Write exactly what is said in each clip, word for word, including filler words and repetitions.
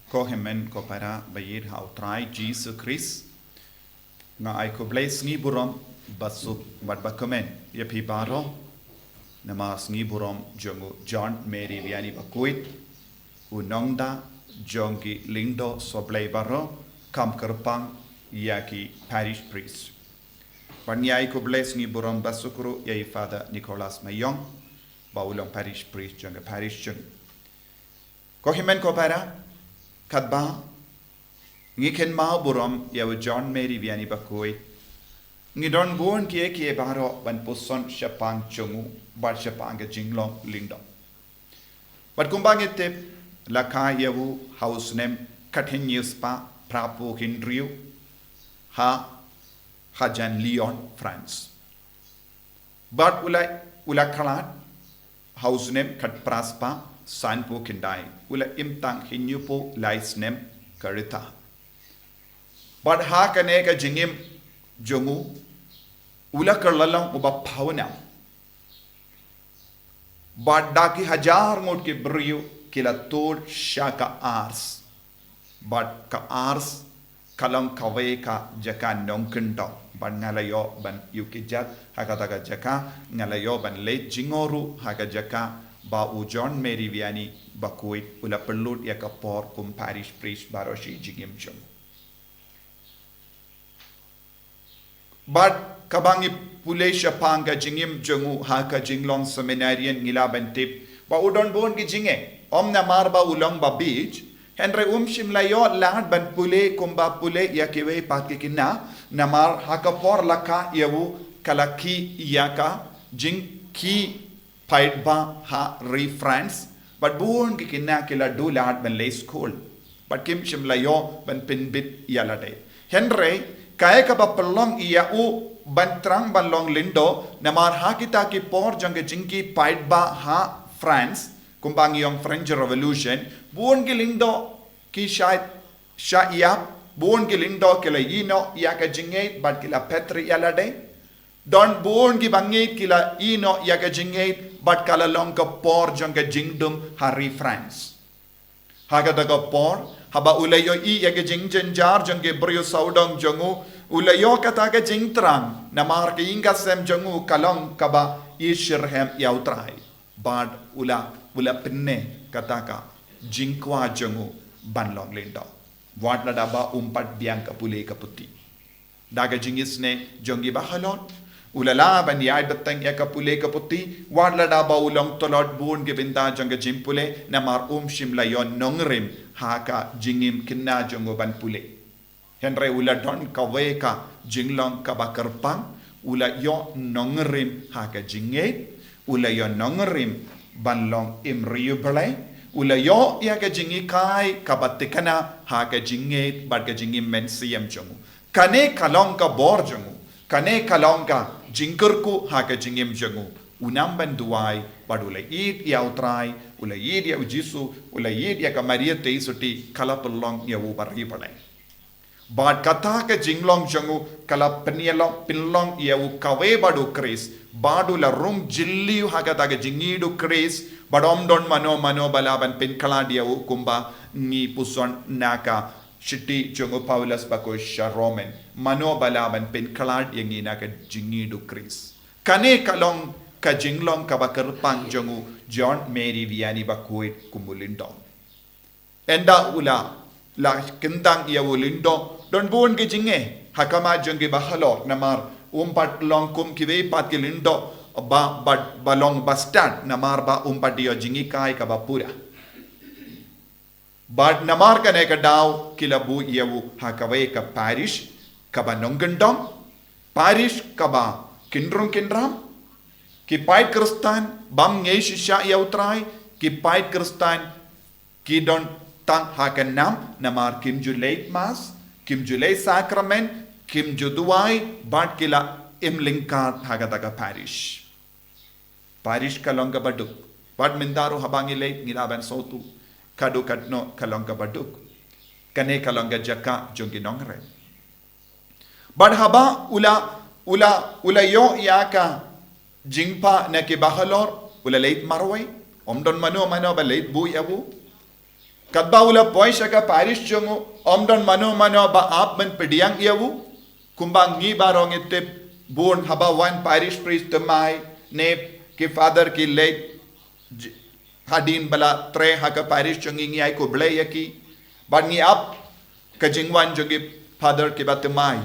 Ko hynmen ko para ba ïeit ha u Trai Jisu Khrist, nga ai khublei sngi burom basuk bad bakmen ïa phi baroh namar sngi burom jong u John Mary Vianney Bakhuid, u nongda jong ki lyngdoh sohblei baroh, kham kyrpang ïa ki parish priest. Bad ngi ai khublei sngi burom basuk ruh ïa i Father Nicholas Mayong, ba u long parish priest jong ka parish jong. Ko hynmen ko para, katba ngi kynmaw burom ïa u John Mary Vianney Bakhuid, ngi don bun kiei kiei baroh ban puson shaphang jong u bad shaphang ka jinglong lyngdoh. Bad kumba ngi tip, la kha ïa u ha u snem khathynñiew spah phraphew hynriew ha hajan Lyon, France. Bad u la, u la khlad ha u snem khatphra spah sanphew khyndai, u la im tang hynñiewphew lai snem ka rta. Bad ha kane ka jingim jong u, u la kylla long uba pawnam. Bad da ki hajar ngut ki briew ki la tuid sha ka Ars. Bad ka Ars ka long kawei ka jaka nongkyndong. Bad nga la ïoh ban ïuh kjat ha kata ka jaka, nga la ïoh ban leit jngoh ruh ha ka jaka ba u John Mary Vianney Bakhuid u la pynlut ïa ka por kum parish priest baroh shi jingim jong u. Bad kaba ngi pule shaphang ka jingim jong u ha ka jinglong seminarian ngi lah ban tip ba u don bun ki jingeh, ym namar ba u long ba bieit, hynrei um shym la ïoh lad ban pule kumba pule ïa kiwei pat ki khynnah, namar ha ka por la kha ïa u ka la khih ïa ka jingkhie paidbah ha ri France, bad bun ki khynnah ki la duh lad ban leit skul. Bad kim shym la ïoh ban pynbit ïa lade. Hynrei kaei kaba pynlong ïa u ban thrang ban long lyngdoh, namar ha kita ki por jong ka jingkhie paidbah ha France, kumba ngi ong French Revolution, bun ki lyngdoh ki shah, shah ïap, bun ki lyngdoh ki la ïehnoh ïa ka jingngeit bad ki la phet ri ïa lade. Don bun kiba ngeit ki la ïehnoh ïa ka jingngeit bad ka la long ka por jong ka jingdum ha ri France. Ha kata ka por, haba u la ïohi ïa ka jingjynjar jong ki briew sawdong jong u, u la ïoh kata ka jingthrang, namar ka ïing ka sem jong u ka long kaba i shitrhem ïa u Trai. Bad u la, u la pynneh kata ka jingkwah jong u ban long lyngdoh, wat lada ba um pat biang ka pule ka puthi. Da ka jingisynei jong ki bahalor, u la lah ban ïai bteng ïa ka pule ka puthi, wat lada ba u long tlot bun ki bynta jong ka jingpule, namar um shym la ïoh nongrim ha ka jingim khynnah jong u ban pule. Hynrei u la don kawei ka jinglong kaba kyrpang, u la ïoh nongrim ha ka jingngeit, u la ïoh nongrim ban long im riewblei, u la ïoh ïa ka jinghikai kaba thikna ha ka jingngeit bad ka jingim mynsiem jong u. Kane ka long ka bor jong u, kane ka long ka jingkyrkhu ha ka jingim jong u. U nam ban duwai bad u la ïeit ïa u Trai, u la ïeit ïa u Jisu, u la ïeit ïa ka Maria Theisotti, ka la pynlong ïa u ba riewblei. Bad kata ka jinglong jong u ka la pynïalong, pynlong ïa u kawei bad u Khrist, bad u la rung jylliew ha kata ka jingïeit u Khrist, bad ym don mano mano ba lah ban pynkhlad ïa u, kumba ngi puson na ka shithi jong u Paulus bakhuid sha Roman. Mano ba lah ban pynkhlad ïa ngi na ka jingïeit u Khrist. Kane ka long ka jinglong kaba kyrpang jong u John Mary Vianney Bakhuid kum u lyngdoh. Ynda u la, la kyntang ïa u lyngdoh, don bun ki jingeh ha khmat jong ki bahalor, namar um pat long kum kiwei pat ki lyngdoh ba, ba, ba long bastad, namar ba um pat ïoh jinghikai kaba pura. Bad namar kane ka daw ki la buh ïa u ha kawei ka parish kaba nongkyndong, parish kaba kynrung kynram, ki paid Khristan bym ngeit shisha ïa u Trai, ki paid Khristan ki don tang ha ka nam, namar kim ju leit mass, kim ju leit sakramen, kim ju duwai, bad ki la im lyngkot ha kata ka parish. Parish ka long kaba duk. Bad mynta ruh haba ngi leit ngi lah ban sngewthuh, katno katno ka long kaba duk. Kane ka long ka jaka jong ki nongrim. Bad haba u la, u la, u la ïoh ïa ka jingpah na ki bahalor, u la leit marwei, ym don mano mano ba leit buh ïa u. Katba u la poi sha ka parish jong u, ym don mano mano ba ap ban pdiang ïa u. Kumba ngi baroh ngi tip, bun haba wan parish priest thymmai, ne ki father ki leit, j-, hadien ba la trei ha ka parish jong ngi, ngi ai khublei ïa ki. Bad ngi ap ka jingwan jong ki father kiba thymmai.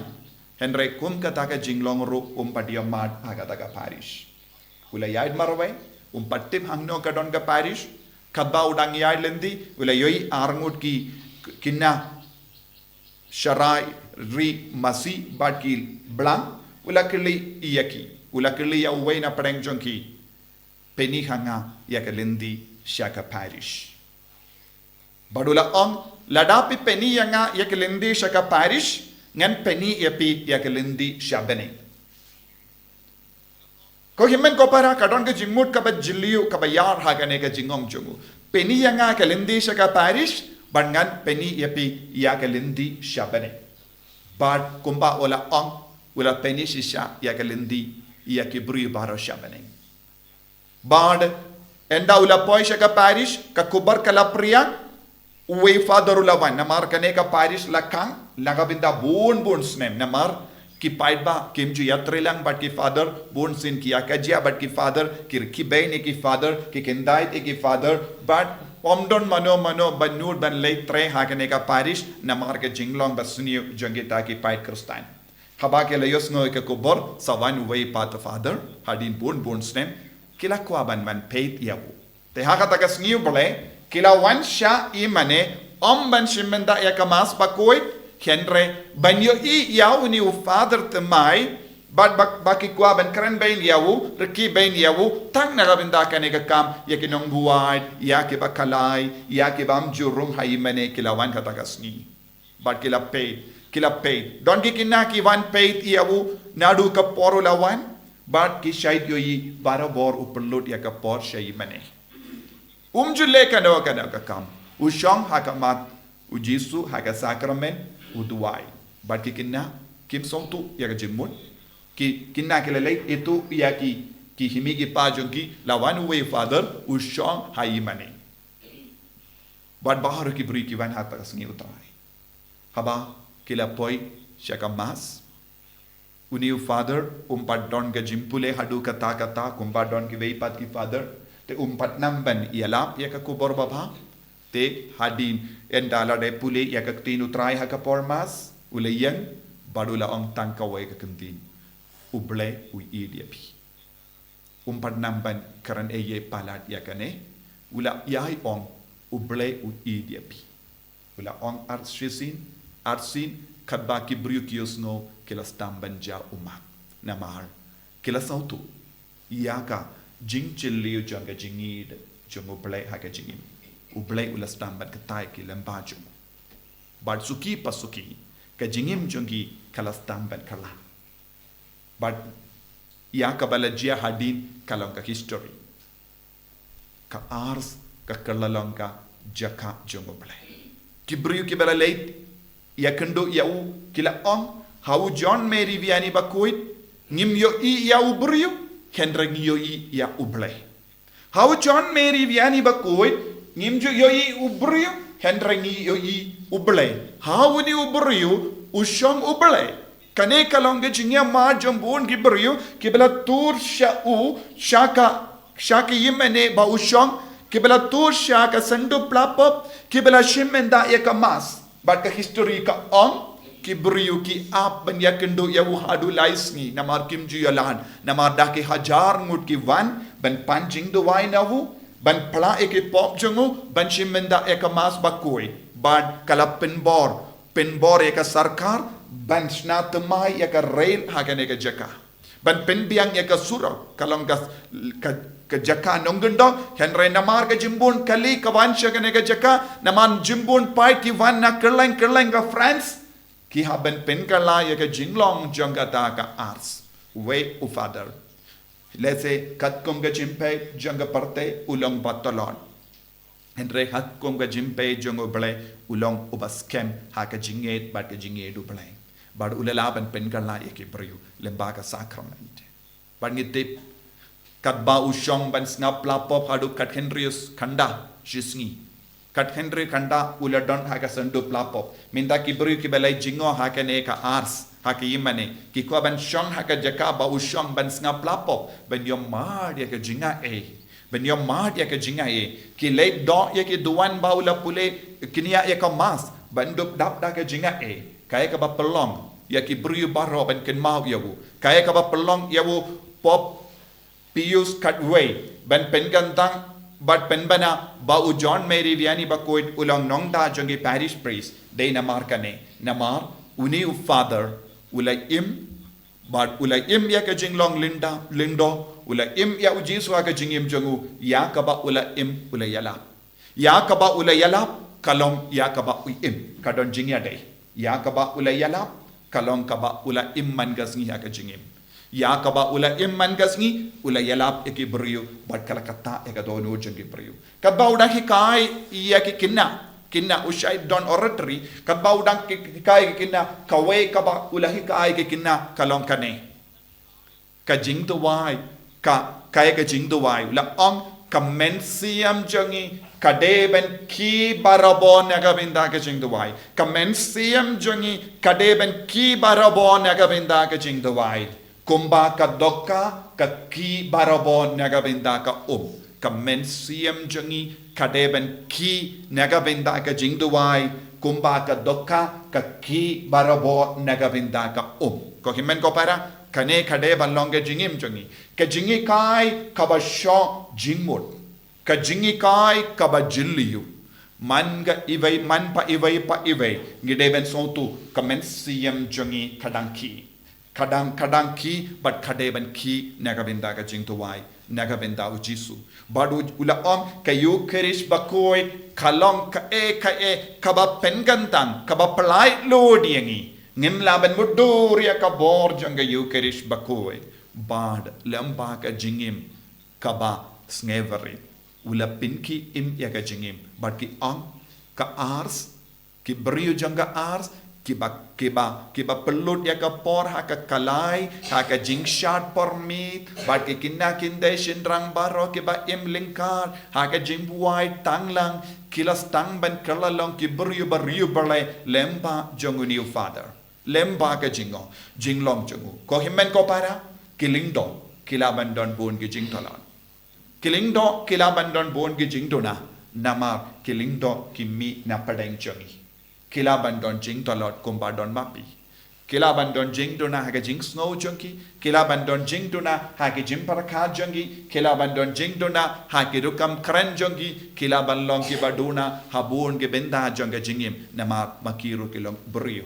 Hynrei kum kata ka jinglong ruh um pat ïa mad ha kata ka parish. U la ïaid marwei, um pat tip hangno ka don ka parish, katba u dang ïaid lynti, u la ïohi arngut ki, ki khynnah sharai ri masi bad ki blang, u la kylli ïa ki, u la kylli ïa uwei na pdeng jong ki, pyni ha nga ïa ka lynti sha ka parish. Bad u la ong, lada phi pyni ïa nga ïa ka lynti sha ka parish, ngan pyni ïa phi ïa ka lynti sha bneng. Ko hynmen ko para, ka don ka jingmut kaba jylliew kaba ïar ha kane ka jingong jong u. Pyni ïa nga ka lynti sha ka parish, bad ngan pyni ïa phi ïa ka lynti sha bneng. Bad kumba u la ong, u la pyni shisha ïa ka lynti ïa ki briew baroh sha bneng. Bad ynda u la poi sha ka parish, ka khubor ka la phriang, uwei u father u la wan, namar kane ka parish la khang na ka bynta bun bun snem, namar ki paidbah kim ju ïatrei lang bad ki father, bun sien ki ïa kajia bad ki father, ki rkhie beiñ ïa ki father, ki khyndait ïa ki father, bad ym don mano mano ba nud ban leit trei ha kane ka parish, namar ka jinglong basniew jong kita ki paid Khristan. Haba ki la ïohsngew ïa ka khubor, sa wan uwei pat u father, hadien bun bun snem, ki la kwah ban wan peit ïa u. Te ha kata ka sngi U Blei, ki la wan sha ïingmane, ym ban shim bynta ïa ka Mass bakhuid, hynrei ban ïohi ïa une u father thymmai, bad ba, ba ki kwah ban kren beiñ ïa u, rkhie beiñ ïa u, tang na ka bynta kane ka kam, ïa ki nongbuaid, ïa kiba khlaiñ, ïa kiba ym ju rung ha ïingmane, ki la wan kata ka sngi. Bad ki la peit, ki la peit. Don ki khynnah ki wan peit ïa u, naduh ka por u la wan, bad ki shait ïohi barabor u pynlut ïa ka por sha ïingmane. Um ju leh kano kano ka kam. U shong ha khmat U Jisu ha ka sakramen, u duwai. Bad ki khynnah kim sngewthuh ïa ka jingmut. Ki khynnah ki la leit ithuh ïa ki, ki hynmen ki pa jong ki, la wan uwei u father, u shong ha ïingmane. Bad baroh ki briew ki wan ha kata ka sngi U Trai. Haba ki la poi sha ka Mass, une u father um pat don ka jingpule haduh katta katta, kumba don kiwei pat ki father, te um pat nang ban ïalap ïa ka khubor babha. Te hadien ynda la dep pule ïa ka ktien U Trai ha ka por Mass, u la ïeng, bad u la ong tang kawei ka kyntien: U Blei u ïeit ïa phi. Um pat nang ban kren ei ei palat ïa kane, u la ïai ong: U Blei u ïeit ïa phi. U la ong ar shisien, ar sien, katba ki briew ki ïohsngew, ki la sdang ban jia ummat. Namar ki la sngewthuh ïa ka jingjylliew jong ka jingïeit jong U Blei ha ka jingim. U Blei u la sdang ban kyntait ïa ki lyngba jong u. Bad suki pa suki, ka jingim jong ki ka la sdang ban kylla. Bad ïa kaba la jia hadien ka long ka history. Ka ars, ka kylla long ka jaka jong U Blei. Ki briew kiba la leit ïakynduh ïa u ki la ong: Ha u John Mary Vianney bakhuid ngim ïohi ïa u briew, hynrei ngi ïohi ïa U Blei. Ha u John Mary Vianney bakhuid ngim ju ïohi u briew, hynrei ngi ïohi U Blei. Ha une u briew u shong U Blei. Kane ka long ka jingïamad jong bun ki briew kiba la tur sha u, sha ka, sha ka ïingmane ba u shong, kiba la tur sha ka sanduk pla pop, kiba la shim bynta ïa ka Mass. Bad ka history ka ong, ki briew ki ap ban ïakynduh ïa u haduh lai sngi, namar kim ju ïoh lad, namar da ki hajar ngut ki wan ban pan jingduwai na u, ban phla ïa ki pop jong u, ban shim bynta ïa ka Mass bakhuid. Bad ka la pynbor, pynbor ïa ka sorkar ban shna thymmai ïa ka rel ha kane ka jaka. Ban pynbiang ïa ka surok, ka long ka, ka, ka jaka nongkyndong, hynrei namar ka jingbun kali ka wan sha kane ka jaka, namar jingbun paid ki wan na kylleng kylleng ka France, ki hap ban pynkylla ïa ka jinglong jong kata ka ars. Wei u father. Lehse katkum ka jingpeit jong ka pyrthei u long ba tlot. Hynrei katkum ka jingpeit jong U Blei u long uba skhem ha ka jingïeit bad ka jingïeit U Blei. Bad u la lah ban pynkylla ïa ki briew lyngba ka sakrament. Bad ngi tip katba u shong ban sngap pla pop haduh khathynriew khyndai shi sngi. Kat hynriew kynta u la don ha ka syndup lapop. Mynta ki briew kiba la jngoh ha kane ka ars, ha ka ïingmane, ki kwah ban shong ha ka jaka ba u shong ban sngap lapop, ban ïohmad ïa ka jingaiei. Ban ïohmad ïa ka jingaiei. Ki leit doh ïa ki duwan ba u la pule kñia ïa ka mass, ban dup dap da ka jingaiei. Kaei kaba pynlong ïa ki briew baroh ban kynmaw ïa u. Kaei kaba pynlong ïa u Pope Pius khatwei ban pynkyntang bad pynbna ba u John Mary Vianney Bakhuid u long nongda jong ki parish priest. Dei namar kane, namar une u father u la im, bad u la im ïa ka jinglong lynda, lyngdoh, u la im ïa u Jisu ha ka jingim jong u, ïa kaba u la im u la ïalap. Ïa kaba u la ïalap ka long ïa kaba u im, ka don jingïadei. Ïa kaba u la ïalap ka long kaba u la im man ka sngi ha ka jingim. Ïa kaba u la im man ka sngi, u la ïalap ïa ki briew, bad ka la ktah ïa ka dohnud jong ki briew. Katba u dang hikai ïa ki khynnah, khynnah u shait don oratory, katba u dang hi-, hikai ïa ki khynnah, kawei kaba u la hikai ïa ki khynnah ka long kane. Ka jingduwai, ka, kaei ka jingduwai, u la ong, ka mynsiem jong ngi ka dei ban khie barabor na ka bynta ka jingduwai. Ka mynsiem jong ngi ka dei ban khie barabor na ka bynta ka jingduwai. Kumba ka dohkha ka khie barabor na ka bynta ka um. Ka mynsiem jong ngi ka dei ban khie na ka bynta ka jingduwai. Kumba ka dohkha ka khie barabor na ka bynta ka um. Ko hynmen ko para, kane ka dei ban long ka jingim jong ngi. Ka jinghikai kaba shoh jingmut. Ka jinghikai kaba jylliew. Man ka iwei, man pa iwei pa iwei, ngi dei ban sngewthuh, ka mynsiem jong ngi ka dang khie. Ka dang, ka dang khie, bad ka dei ban khie na ka bynta ka jingduwai, na ka bynta u Jisu. Bad u, u la ong, ka Ïukharist Bakhuid ka long kaei kaei kaba pynkyntang, kaba pyllait lut ïa ngi. Ngin lah ban mutdur ïa ka bor jong ka Ïukharist Bakhuid. Bad lem bad ka jingim kaba sngewrit. U la pynkhie im ïa ka jingim. Bad ki ong, ka ars, ki briew jong ka ars, kiba, kiba, kiba pynlut ïa ka por ha ka kalai, ha ka jingshad por miet, bad ki khynnah khyndai shynrang baroh kiba im lyngkar ha ka jingbuaid tang lang, ki la sdang ban kylla long ki briew ba riewblei lem bad jong une u father. Lem bad ka jingong, jinglong jong u. Ko hynmen ko para, ki lyngdoh ki lah ban don bun ki jingtlot. Ki lyngdoh ki lah ban don bun ki jingduna, namar ki lyngdoh ki mih na pdeng jong ngi. Ki lah ban don jingtlot kumba don ma phi. Ki lah ban don jingduna ha ka jingsngew jong ki. Ki lah ban don jingduna ha ka jingpyrkhat jong ki. Ki lah ban don jingduna ha ki rukom kren jong ki. Ki lah ban long kiba duna ha bun ki bynta jong ka jingim, namar ma ki ruh ki long briew.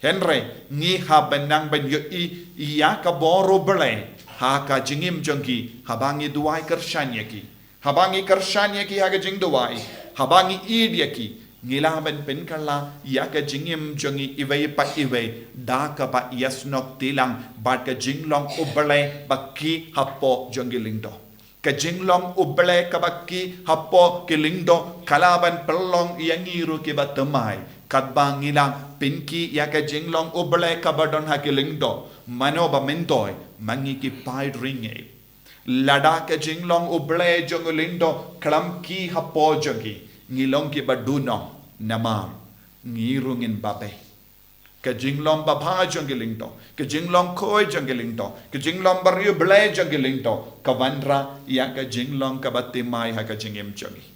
Hynrei ngi hap ban nang ban ïohi ïa ka bor u Blei ha ka jingim jong ki, haba ngi duwai kyrshan ïa ki. Haba ngi kyrshan ïa ki ha ka jingduwai, haba ngi ïeit ïa ki, ngi lah ban pynkylla ïa ka jingim jong ngi iwei pa iwei da kaba ïasnoh tilang bad ka jinglong u Blei ba khie hapoh jong ki lyngdoh. Ka jinglong u Blei kaba khie hapoh ki lyngdoh ka lah ban pynlong ïa ngi ruh kiba thymmai. Katba ngi lah pynkhie ïa ka jinglong u Blei kaba don ha ki lyngdoh, mano ba myntoi, ma ngi ki paid riewngeit. Lada ka jinglong u Blei jong u lyngdoh khlem khie hapoh jong ngi, ngi long kiba duhnong, namar ngi ruh ngin babe. Ka jinglong babha jong ki lyngdoh, ka jinglong khuid jong ki lyngdoh, ka jinglong bariewblei jong ki lyngdoh ka wanrah ïa ka jinglong kaba thymmai ha ka jingim jong ngi.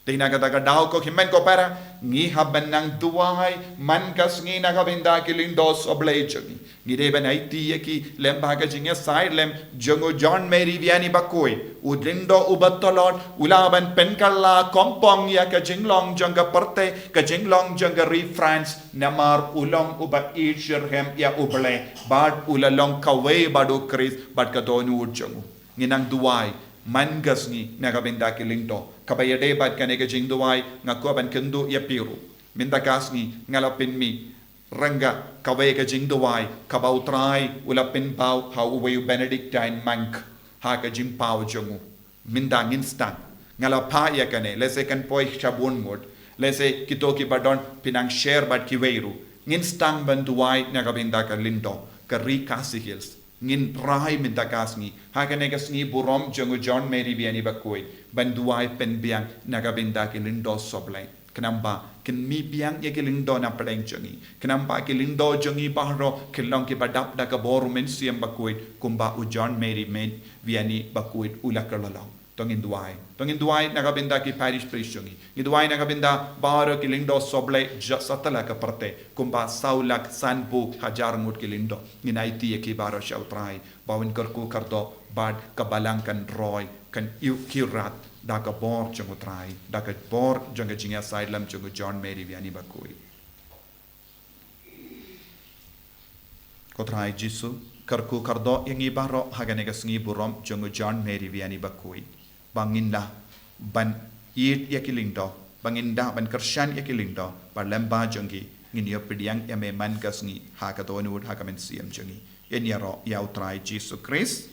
Te na kata ka daw ko hynmen ko para, ngi hap ban nang duwai man ka sngi na ka bynta ki lyngdoh sohblei jong ngi. Ngi dei ban aiti ïa ki lem bad ka jingïasaid lem jong u John Mary Vianney Bakhuid, u lyngdoh uba tlot, u lah ban pynkylla kongpong ïa ka jinglong jong ka pyrthei, ka jinglong jong ka ri France, namar u long uba ïeit shitrhem ïa u Blei, bad u la long kawei bad u Khrist bad ka dohnud jong u. Ngi nang duwai man ka sngi na ka bynta ki lyngdoh. Kaba ïadei bad kane ka jingduwai, nga kwah ban kynduh ïa phi ruh. Mynta ka sngi nga la pynmih ryngkat kawei ka jingduwai kaba u Trai u la pynpaw ha uwei u Benedictine monk ha ka jingpaw jong u. Mynta ngin sdang. Nga la phah ïa kane, lehse kan poi sha bun ngut. Lehse kito kiba don phin nang share bad kiwei ruh. Ngin sdang ban duwai na ka bynta ka lyngdoh, ka ri Khasi Hills. Ngin rai mynta ka sngi ha kane ka sngi burom jong u John Mary Vianney bakhuid ban duwai pynbiang na ka bynta ki lyngdoh sohblei. Khnang ba kin mih biang ïa ki lyngdoh na pdeng jong ngi. Khnang ba ki lyngdoh jong ngi baroh kin long kiba dap da ka bor u Mynsiem Bakhuid kumba u John Mary Vianney bakhuid u la kyrlong. To ngin duwai. To ngin duwai na ka bynta ki parish priest jong ngi. Ngin duwai na ka bynta baroh ki lyngdoh sohblei jong satlak ka pyrthei. Kumba saw lak sanphew hajar ngut ki lyngdoh. Ngin aiti ïa ki baroh sha u Trai ba un kyrkhu kyrdoh bad ka balang kan roi kan ïuh ki rat da ka bor jong u Trai, da ka bor jong ka jingïasaid lem jong u John Mary Vianney bakhuid. Ko Trai Jisu, kyrkhu kyrdoh ïa ngi baroh ha kane ka sngi burom jong u John Mary Vianney bakhuid. Ba ngin lah ban ïeit ïa ki lyngdoh, ba ngin lah ban kyrshan ïa ki lyngdoh, ba lem bad jong ki ngin ïoh pdiang ïa me man ka sngi ha ka dohnud ha ka mynsiem jong ngi. Ngin ïaroh ïa u Trai Jisu Khrist.